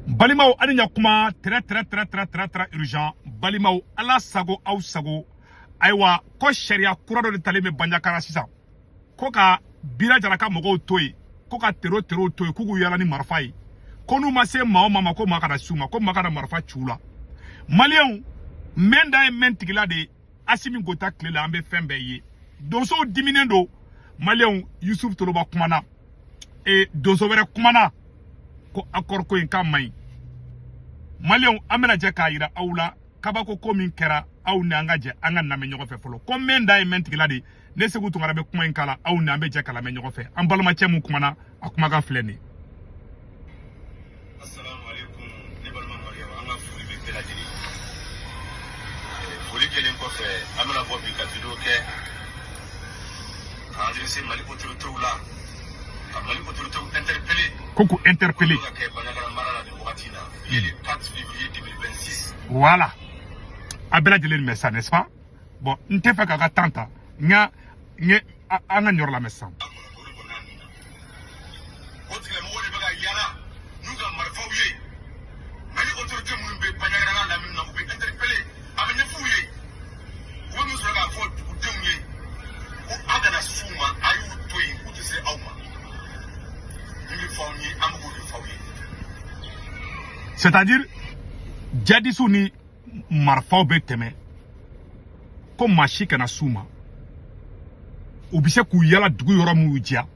Balimaw, ani ɲakuma, très très très très très très urgent. Balimaw, Ala sago aw sago. Ayiwa, ko sariya kura dɔ de talen bɛ Banjakara sisan, ko ka Bira Jara ka mɔgɔw to yen, ko ka terro terro to yen, k'u k'u yala ni marifa ye, ko n'u ma se maa o maa ma, ko maa kana s'u ma, ko maa kana marifa ci u la. Maliyɛnw, mɛn da ye mɛn tigila de ye. Asimi Gota tile la, an bɛ fɛn bɛɛ ye. Donsow diminen don. Maliyɛnw, Yusuf Toloba kumana, e donso wɛrɛ kumana ko accord ko in k'a man ɲi. Maliyɛnw, an bɛna jɛ k'a yira aw la kabako ko min kɛra. Aw ni an ka jɛ an ka lamɛn ɲɔgɔn fɛ fɔlɔ. ko mɛn da ye mɛn tigila de. Ne Segu Tunkara bɛ kuma in kala. Aw ni an bɛ jɛ ka lamɛn ɲɔgɔn fɛ. An balimacɛ mun kumana, a kumakan filɛ nin ye. Assalamu alaikum, ne balima Mariam, an ka foli bɛ bɛɛ lajɛlen. Foli kɛlen kɔfɛ, an bɛna bɔ bi ka vidéo kɛ ka adresser Mali autorités la, ka Mali autorités interpeller. Ko k'u interpeller. Ka kɛ Bandiagara mara la nin wagati in na. Bi ye le 4 février 2026. Voilà, a bɛɛ lajɛlen nin mɛn sa, n'est-ce pas? Bon, n tɛ fɛ k'a ka temps ta. N ka n ye an ka nin yɔrɔ lamɛn sisan. A kɔnɔ o de kɔnɔna nin na. O tigilamɔgɔw de bɛ ka yaala n'u ka marifaw ye. Mali autorité minnu bɛ Bandiagara n'a lamini na, u bɛ interpeller. A bɛ ɲɛf'u ye. U bɛ min sɔrɔ k'a fɔ dugudenw ye, ko a kana s'u ma, a y'u to yen, k'u tɛ se aw ma. Min bɛ fɔ aw ye, an bɛ k'o de fɔ aw ye. C'est-à-dire jadisiw ni marifaw bɛ tɛmɛ, ko maa si kana s'u ma. U bɛ se k'u yala dugu yɔrɔ min y'u diya.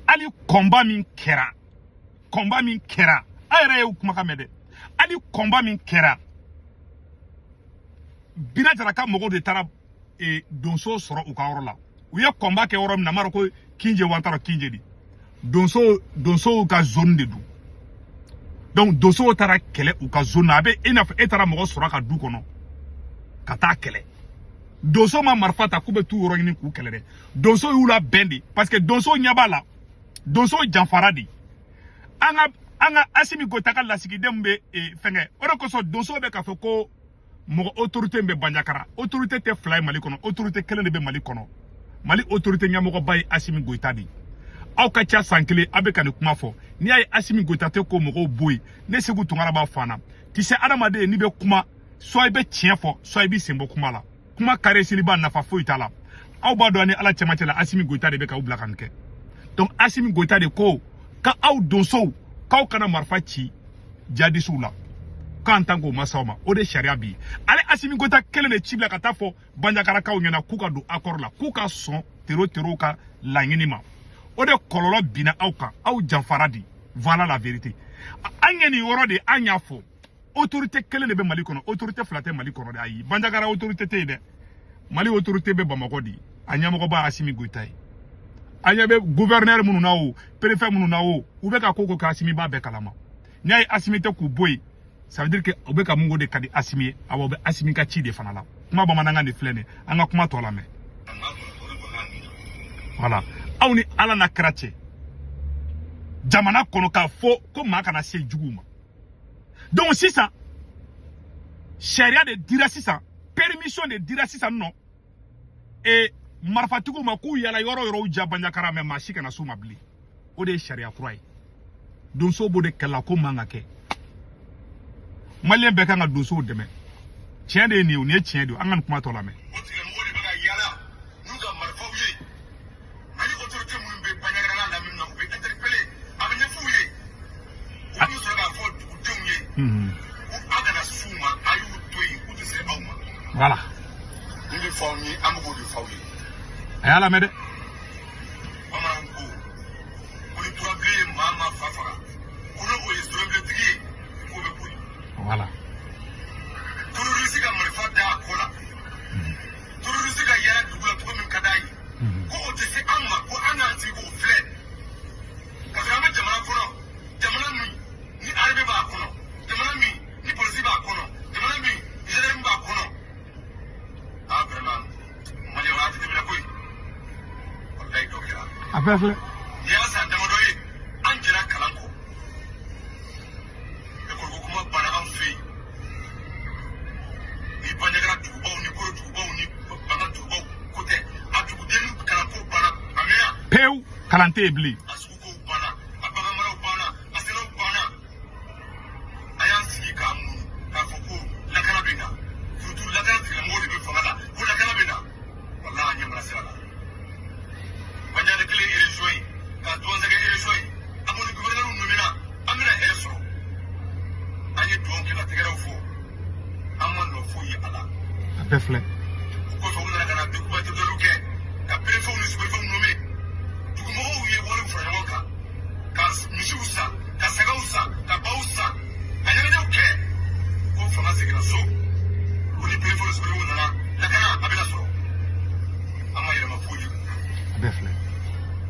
Hali combat min kɛra, combat min kɛra, a yɛrɛ y'u kumakan mɛn dɛ. Hali combat min kɛra, Bina Jara ka mɔgɔw de taara donso sɔrɔ u ka yɔrɔ la. U ye combat kɛ yɔrɔ min na, n m'a dɔn ko Kinje wa, n t'a dɔn Kinje de. Donso, donsow ka zone de don. Donc donsow taara kɛlɛ u ka zone na. A bɛ i n'a fɔ e taara mɔgɔ sɔrɔ a ka du kɔnɔ ka taa kɛlɛ. Donso ma marifa ta k'u bɛ t'u yɔrɔ ɲini k'u kɛlɛ dɛ. Donso y'u labɛn de, parce que donso ɲɛ b'a la, donso janfara de. An ka Asimi Goyita ka lasigiden min bɛ fɛnkɛ, o de kosɔn donso bɛ k'a fɔ ko mɔgɔ autorité min bɛ Bandiagara, autorité tɛ fila ye Mali kɔnɔ, autorité kelen de bɛ Mali kɔnɔ. Mali autorité ɲɛmɔgɔba ye Asimi Goyita de ye. Aw ka ca san kelen, aw bɛ ka nin kuma fɔ. N'i y'a ye Asimi Goyita tɛ ko mɔgɔw bɔ yen, ne Segu Tunkara b'a fɔ an na. Tu sais, adamaden, n'i bɛ kuma, soit i bɛ tiɲɛ fɔ, soit i b'i sen bɔ kuma la. Kuma karesiliba, nafa foyi t'a la. Aw b'a dɔn ni Ala cɛmancɛ la, Asimi Goyita de bɛ k'aw bila ka nin kɛ. Donc Asimi Goyita de ko ka aw donsow k'aw kana marifa ci jadisiw la, k'an tan k'o ma s'aw ma. O de sariya bi. Ale Asimi Goyita kelen de ci bila ka taa fɔ Bandiagarakaw ɲɛna k'u ka don accord la, k'u ka sɔn terro terro ka laɲini ma. O de kɔlɔlɔ binna aw kan, aw janfara de. Voilà la vérité. An ye nin yɔrɔ de, an y'a fɔ, autorité kelen de bɛ Mali kɔnɔ, autorité fila tɛ Mali kɔnɔ dɛ. Ayi, Bandiagara autorité tɛ yen dɛ. Mali autorité bɛ Bamakɔ de, a ɲɛmɔgɔba Asimi Goyita ye. An ɲɛ bɛ gouverneur minnu na o, préfet minnu na o, u bɛ ka ko ko kɛ, Asimi b'a bɛɛ kalama. N'i y'a ye Asimi tɛ k'u bɔ yen, ça veut dire que u bɛ ka mun ko de ka di Asimi ye. Awɔ, u bɛ Asimi ka ci de fana la. Kuma bamanankan de filɛ nin ye. An ka kuma tɔ lamɛn. A maa kɔnɔ o de kɔnɔna nin na. Voilà, aw ni Ala n'a kɛra cɛ jamana kɔnɔ k'a fɔ ko maa kana se juguw ma. Donc sisan sariya de dira sisan, permission de dira sisan nɔ e marifatigiw ma k'u yala yɔrɔ yɔrɔw ja Bandiagara, mɛ maa si kana s'u ma bilen. O de ye sariya kura ye. Donso b'o de kɛlɛ ko man ka kɛ. Maliyɛn bɛɛ kan ka donsow dɛmɛ. Tiɲɛ de ye nin ye o, nin ye tiɲɛ de ye. An ka nin kuma tɔ lamɛn. O tigilamɔgɔw de bɛ ka yaala n'u ka marifaw ye. Mali autorité minnu bɛ Bandiagara n'a lamini na, u bɛ interpeller. A bɛ ɲɛf'u ye. U bɛ min sɔrɔ k'a fɔ dugudenw ye, ko a kana s'u ma, a y'u to yen, k'u tɛ se aw ma. Voilà. Min bɛ fɔ aw ye, an bɛ k'o de fɔ aw ye. A y'a lamɛn dɛ. Bamananw ko ko ni turabilen ye maa maa fa faga, ko n'o ye zorobiletigi ye, k'o bɛ boli. Voilà. Terroriste ka marifa da a kɔ la, terroriste ka yaala dugu la cogo min ka d'a ye, ko o tɛ se an ma, ko an k'an sigi k'o filɛ, ka sɔrɔ an bɛ jamana kɔnɔ, jamana min ni armée b'a kɔnɔ, jamana min ni polisi b'a kɔnɔ, jamana min ni gendarme b'a kɔnɔ. Ah, vraiment, maliyɛnw y'a jateminɛ koyi, walayi dɔ kɛra. A bɛɛ filɛ. Nin y'a san damadɔ ye, an jɛra kalan kɔ, ekɔli ko kuma banna an fɛ yen. Ni Bandiagara dugubaw ni Koro dugubaw ni Banka dugubaw ko tɛ, a duguden kalanko banna a mɛnna. Pewu, kalan tɛ yen bilen. A sugukow banna, a baganmaraw banna, a sɛnɛw banna. Bɛɛ filɛ. O kɔfɛ, u nana ka na duguba dɔw kɛ ka préfetw ni sous-préfetw nommé. Dugumɔgɔw ye wariw fara ɲɔgɔn kan ka misiw san, ka sagaw san, ka baw san, ka ɲɛnajɛw kɛ ko fanga seginna so. Ko ni préfetw ni sous-préfetw nana, lakana a bɛna sɔrɔ. An ma yɛlɛma foyi ye. A bɛɛ filɛ.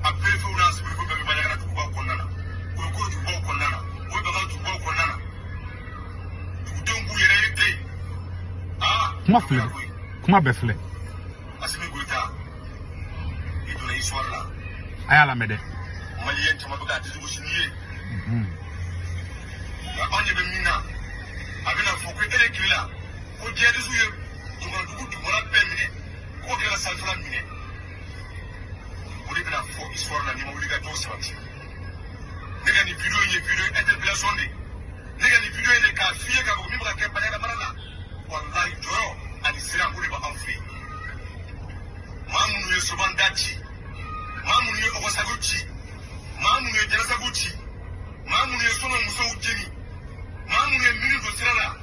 A préfetw n'a sous-préfetw bɛɛ bɛ Bandiagara dugubaw kɔnɔna na, u bɛ Koro dugubaw kɔnɔna na, u bɛ Baga dugubaw kɔnɔna na. Dugudenw b'u yɛrɛ ye ten. Aa! Kuma filɛ, kuma bɛɛ filɛ. Assimi Goïta, i donna histoire la. A y'a lamɛn dɛ. Maliyɛn caman bɛ k'a disi n'i ye. Nka anw ɲɛ bɛ min na, a bɛna fɔ ko e de tile la ko jihadisiw ye dugu dugumala bɛɛ minɛ, k'o kɛra ka sanfɛla minɛ. O de bɛna fɔ histoire la n'i ma wuli ka jɔ sabati. Ne ka nin vidéo in ye vidéo interpellation de ye. Ne ka nin vidéo in de k'a f'i ye k'a fɔ min bɛ ka kɛ Bandiagara mara la, walahi, jɔyɔ ani siran, o de bɛ anw fɛ yen. Maa minnu ye Sobanda ci, maa minnu ye Ɔgɔsago ci, maa minnu ye Jalasago ci, maa minnu ye Sɔnɔ musow jeni, maa minnu ye mini don sira la,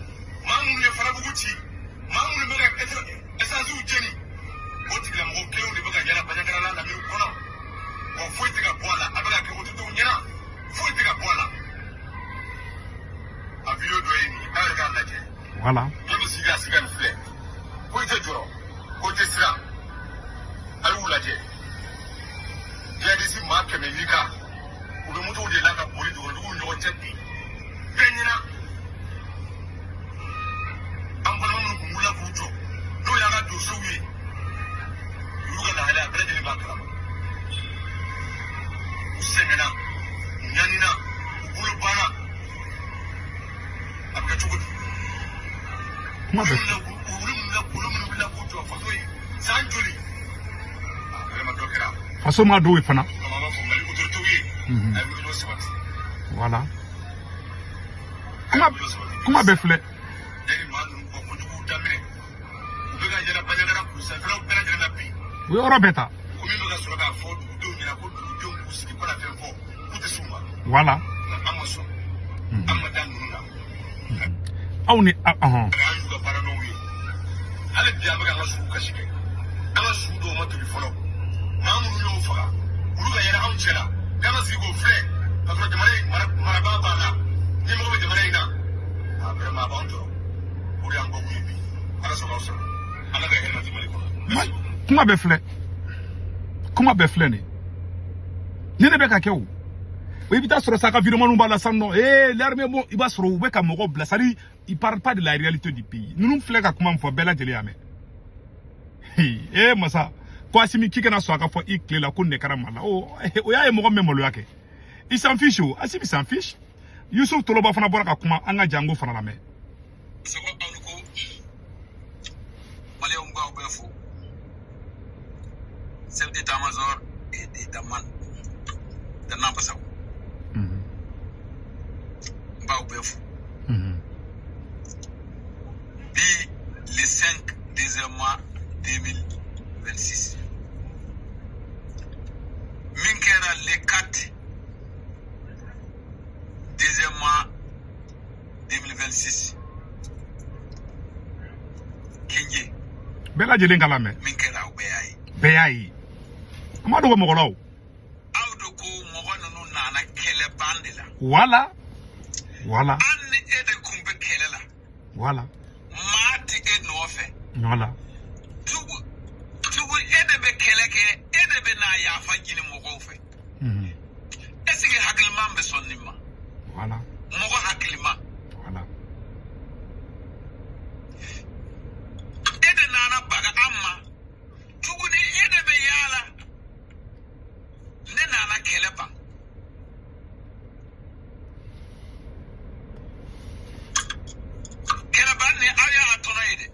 maa minnu ye Farabugu ci, maa minnu bɛ ka esansiw jeni, o tigilamɔgɔ kelenw de bɛ ka yala Bandiagara la lamini kɔnɔ. Wa foyi tɛ ka bɔ a la, a bɛ ka kɛ autorités ɲɛna, foyi tɛ ka bɔ a la. A vidéo dɔ ye nin ye, a yɛrɛ k'a lajɛ. Voilà. Ne bɛ sigi ka sigi ka nin filɛ, ko i tɛ jɔrɔ, ko i tɛ siran. A y'u lajɛ, jihadisi maa 100 ni kan, u bɛ motow de la ka boli duguduguw ni ɲɔgɔn cɛ bi bɛɛ ɲɛna. An balima minnu kun wulila k'u jɔ, n'o y'an ka donsow ye, olu ka lahalaya bɛɛ lajɛlen b'a kalama. U sɛgɛnna, u ɲanina, u bolo banna. A bɛ kɛ cogo di? Kuma bɛɛ filɛ. Olu minnu wulila k'u jɔ faso ye san joli, vraiment dɔ kɛra. Faso ma dɔw ye fana. An b'a fɔ Mali autorités ye, a ye wulikajɔ sabati. Voilà. Kuma kuma bɛɛ filɛ. Yanni maa ninnu ka kojugu daminɛ, u bɛ ka yɛlɛ Bandiagara kuru sanfɛlaw bɛɛ lajɛlen na bi. U ye yɔrɔ bɛɛ ta. Ko min bɛ ka sɔrɔ k'a fɔ dugudenw ɲɛna ko dugudenw k'u sigi ko na fɛn fɔ, k'u tɛ s'u ma. Voilà. Nka an ma sɔn, an ma da ninnu na. Aw ni ɔhɔn. An y'u ka baara nɔw ye. Hali bi an bɛ ka an ka suw kasi kɛ, an ka su dɔw ma tobi fɔlɔ. Maa minnu y'o faga, olu ka yɛlɛ anw cɛ la k'an ka sigi k'o filɛ ka sɔrɔ jamana in marabaa b'a la, ɲɛmɔgɔ bɛ jamana in na. A vraiment, a b'an jɔrɔ. O de y'an bɔ kun ye bi. Ala sɔrɔ k'aw sɔrɔ, Ala ka hɛrɛ nati Mali kɔnɔ. Kuma bɛɛ filɛ, kuma bɛɛ filɛ. Nin ni ne bɛ ka kɛ o, i bɛ taa sɔrɔ sa ka vidéomanw b'a la sisan nɔ. Ee, l'armée, bon, i b'a sɔrɔ u bɛ ka mɔgɔw bila, c'est à dire il parle pas de la réalité du pays. Ninnu filɛ ka kuma min fɔ, bɛɛ lajɛlen y'a mɛn. Ee masa, ko Assimi k'i kana sɔn a ka fɔ i tile la ko nin de kɛra Mali la. O o y'a ye mɔgɔ min bɛ maloya kɛ, il s'en fiche. O Assimi s'en fiche. Yusuf Toloba fana bɔra ka kuma, an ka jango fana lamɛn. Sɔgɔ aw ni ko maliyɛnw, b'aw bɛɛ fo, chef d'état-major et d'état-man Dana Basago, n b'aw bɛɛ fo. Bi, le 5 deuxième mois 2026, min kɛra le 4 deuxième mois 2026 Kinje. Bɛɛ lajɛlen ka lamɛn. Min kɛra, aw bɛɛ y'a ye. Bɛɛ y'a ye, a ma dogo mɔgɔ la o. Aw de ko mɔgɔ ninnu nana kɛlɛ ban de la. Voilà, voilà. An ni e de kun bɛ kɛlɛ la. Voilà. Maa tɛ e nɔfɛ. Voilà. Tugu tugu, e de bɛ kɛlɛ kɛ, e de bɛ n'a yafa ɲini mɔgɔw fɛ. Est ce que hakiliman bɛ sɔn nin ma? Voilà. Mɔgɔ hakilima. Voilà. E de nana baga an ma tuguni, e de bɛ yaala ne nana kɛlɛ ban. Kɛlɛban ni aw y'a tɔnɔ ye dɛ,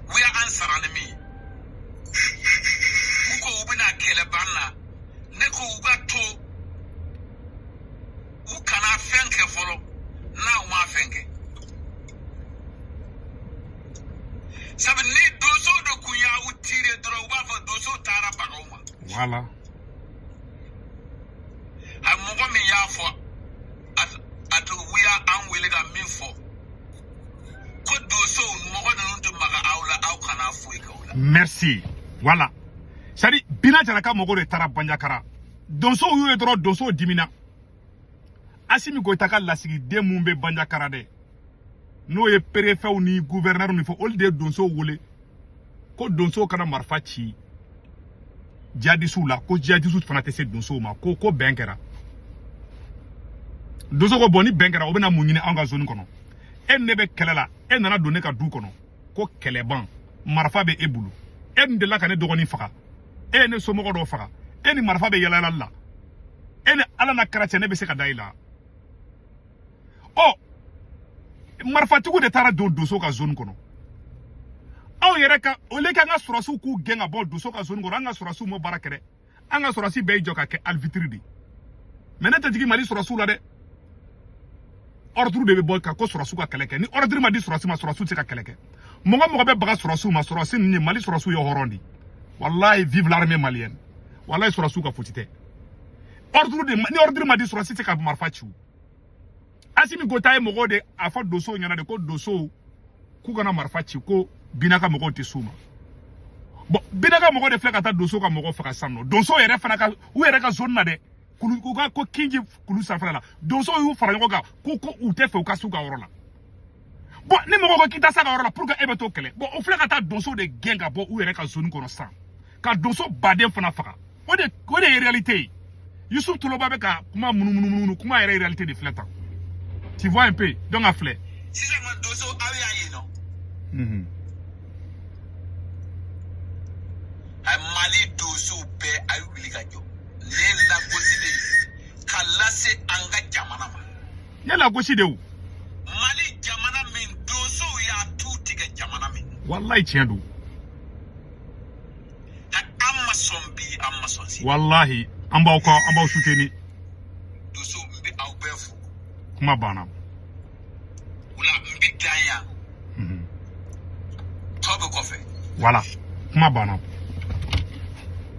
u y'an sara ni min ye. U ko u bɛna kɛlɛban na, ne ko u ka to, u kana fɛn kɛ fɔlɔ n'a u ma fɛn kɛ. Sabu ni donso de kun y'aw tiire dɔrɔn, u b'a fɔ donso taara bagaw ma. Voilà. A mɔgɔ min y'a fɔ a to, u y'an wele ka min fɔ ko donsow mɔgɔ ninnu tɛ maga aw Kana foyi kɛ o la. Merci. Voilà. C'est-à-dire, Bina Jara ka mɔgɔw de taara Banjakara. Donsow y'u ye dɔrɔn, donsow dimina. Assimi Goïta ka lasigiden mun bɛ Banjakara dɛ, n'o ye préfetw ni gouverneur ni fɔ, olu de ye donsow wele ko donsow kana marifa ci jihadisiw la, ko jihadisiw fana tɛ se donsow ma, ko bɛn kɛra. Donso ko bon, ni bɛn kɛra, o bɛna mun ɲini anw ka zone kɔnɔ? E ni ne bɛ kɛlɛ la, e nana don ne ka du kɔnɔ ko kɛlɛban, marifa bɛ e bolo, e ni delila ka ne dɔgɔnin faga, e ye ne somɔgɔ dɔw faga, e ni marifa bɛ yala yala la, e ni Ala n'a kɛra cɛ, ne bɛ se ka da i la? Ɔ, marifatigiw de taara don donso ka zone kɔnɔ. Anw yɛrɛ ka au lieu k'an ka sɔrɔsiw k'u gɛn ka bɔ donso ka zone kɔnɔ, an ka sɔrɔsiw ma baara kɛ dɛ. An ka sɔrɔsi bɛɛ y'i jɔ ka kɛ alifitiri de. Mais ne tɛ jigin Mali sɔrɔsiw la dɛ. Ordre de bɛ bɔ ka ko sɔrɔsiw ka kɛlɛ kɛ. Ni ordre ma di sɔrɔsi ma, sɔrɔsiw tɛ se ka kɛlɛ kɛ. Mɔgɔ mɔgɔ bɛ baga sɔrɔsiw ma, sɔrɔsi ninnu ye Mali sɔrɔsiw ye hɔrɔn de. Wallahi, vive l'armée malienne. Wallahi, sɔrɔsiw ka fosi tɛ. Ordre de, ni ordre ma di, sɔrɔsi tɛ se ka marifa ci o. Assimi Goïta ye mɔgɔw de a fɔ donsow ɲɛna de ko donsow k'u kana marifa ci, ko Bina ka mɔgɔw tɛ s'u ma. Bon, Bina ka mɔgɔw de filɛ ka taa donsow ka mɔgɔw faga sisan nɔ. Donsow yɛrɛ fana ka u yɛrɛ ka zone na dɛ, kulu u ka ko Kinji kulu sanfɛla la, donsow y'u fara ɲɔgɔn kan ko u tɛ fɛ u ka s'u ka yɔrɔ la. Bon, ni mɔgɔ ko k'i ta s'a ka yɔrɔ la, pour que e bɛ t'o kɛlɛ. Bon, o filɛ ka taa donsow de gɛn ka bɔ u yɛrɛ ka zone kɔnɔ sisan, ka donso baden fana faga. O de ye réalité ye. Yusuf Toloba bɛ ka kuma munumunu, kuma yɛrɛ réalité de filɛ tan. Tu vois un peu, donc a filɛ. Sisan ma donso aw y'a ye nɔ. A Mali donsow bɛɛ a ye wuli ka jɔ. Nin ye lagosi de ye ka lase an ka jamana ma. Nin ye lagosi de ye o. Mali jamana min donsow y'a tu tigɛ jamana min. Walayi tiɲɛ don. An ma sɔn bi, an ma sɔn sini. Walahi an b'aw kɔ, an b'aw soutenir. Donsow n bɛ aw bɛɛ fo. Kuma banna. O la n bɛ dan yan. Tɔ bɛ kɔfɛ. Voilà, kuma banna.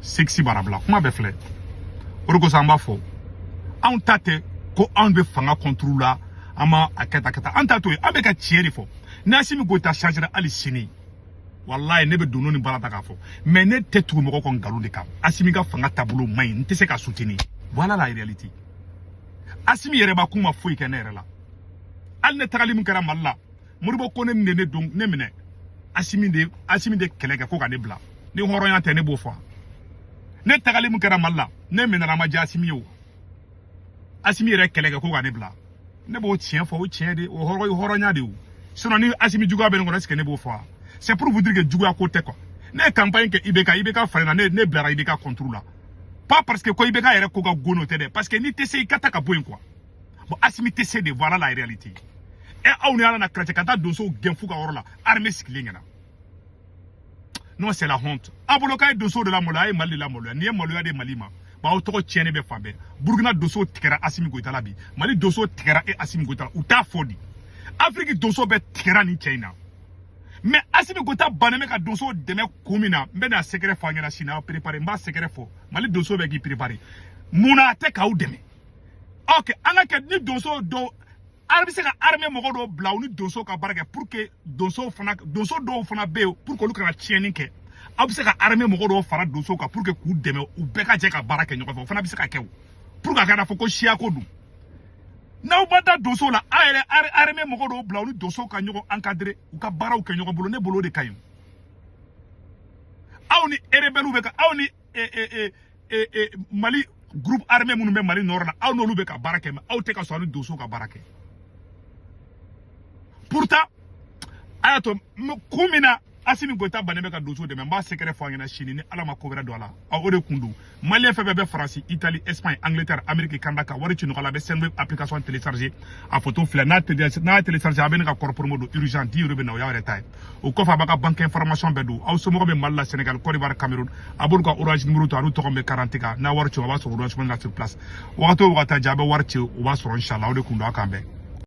Sexy barabila, kuma bɛɛ filɛ. O de kosɔn an b'a fɔ, anw ta tɛ ko anw bɛ fanga contre la, an ma a kɛ tan kɛ tan, an ta to yen, an bɛ ka tiɲɛ de fɔ. Ni Assimi Goïta changera hali sini, walayi ne bɛ don ni baara ta k'a fɔ, mais ne tɛ tugu mɔgɔ kɔ nkalon de kan. Assimi ka fanga taabolo man ɲi, n tɛ se ka soutenir. Voilà la réalité. Assimi yɛrɛ b'a kun ma foyi kɛ ne yɛrɛ la. Hali ne tagali min kɛra Mali la, Modibo Kone de ne don ne minɛ. Assimi de kɛlɛ kɛ ko ka ne bila. Ni hɔrɔnya tɛ ne b'o fɔ. Ne tagali min kɛra Mali la, ne minɛra ma diya Assimi ye o. Assimi yɛrɛ kɛlɛ kɛ ko ka ne bila. Ne b'o tiɲɛ fɔ, o tiɲɛ de, o hɔrɔnya de o. Sinon ni Assimi juguya bɛ ne kɔnɔ, est-ce que ne b'o fɔ? C'est pour vous dire que juguya ko tɛ quoi. Ne ye campagne kɛ IBK, IBK falenna, ne bilara IBK contre la. Pas parce que ko IBK yɛrɛ ko ka go n'o tɛ dɛ, parce que n'i tɛ se i ka taa ka bɔ yen quoi. Bon, Assimi tɛ se de, voilà la réalité. E aw ni Ala na kɛrɛfɛ ka taa donsow gɛn f'u ka yɔrɔ la, armée sigilen ɲɛna. Non, c'est la honte. A bolo k'a ye donsow de la maloya, a ye Mali de la maloya. Nin ye maloya de Mali ma. Bon, aw tɔgɔ tiɲɛnen bɛ fan bɛɛ. Burukina donsow tigɛra Assimi Goïta la bi. Mali donsow tigɛra e Assimi Goïta la. U t'a fɔ di. Afrique donsow bɛɛ tigɛra nin cɛ in na. Mais Assimi Goïta bannen bɛ ka donsow dɛmɛ kun min na, n bɛ na secret fɔ aw ɲɛna sini, aw préparé, n b'a secret fɔ. Mali donsow bɛ k'i préparé. Mun na a tɛ k'aw dɛmɛ? Ok, an ka kɛ ni donsow dɔw, an bɛ se ka armée mɔgɔ dɔw bila u ni donsow ka baara kɛ pour que donsow fana, donso dɔw fana bɛ yen pour que olu kana tiɲɛni kɛ. Aw bɛ se ka armée mɔgɔ dɔw fara donsow kan pour que k'u dɛmɛ, u bɛɛ ka jɛ ka baara kɛ ɲɔgɔn fɛ. O fana bɛ se ka kɛ o. Pour que a kana fɔ ko siya ko don. N'aw ma da donsow la, aw yɛrɛ armée mɔgɔ dɔw bila u ni donsow ka ɲɔgɔn encadrer, u ka baaraw kɛ ɲɔgɔn bolo, ne bolo o de ka ɲi. Aw ni rebelles bɛ ka, aw ni Mali groupe armé minnu bɛ Mali nord la, aw n'olu bɛ ka baara kɛ, mais aw tɛ ka sɔn aw ni donsow ka baara kɛ. Pourtant, a y'a to kun min na Assimi Goïta bannen bɛ ka donsow dɛmɛ, n b'a secret fɔ aw ɲɛna sini ni Ala ma ko wɛrɛ don a la. O de kun don. Malien fɛn fɛn bɛ Faransi, Italie, Espagne, Angleterre, Amérique, Canada ka wari ci nɔgɔ la, a bɛ Sendwave application télécharger. A photo filɛ, n'a télécharger, a bɛ ne ka code promo don urgent 10 euros bɛ na, o y'aw yɛrɛ ta ye. O kɔfɛ a b'a ka banque information bɛɛ don. Aw somɔgɔw bɛ Mali la, Sénégal, Côte d'Ivoire, Cameroun, a b'olu ka Orange numéro to, a n'u tɔgɔ bɛ carte kan. N'a wari ci, o b'a sɔrɔ Orange Money la sur place. Wagati o wagati a bɛ wari ci, o b'a sɔrɔ inchallah. O de kun don, a k'an bɛn.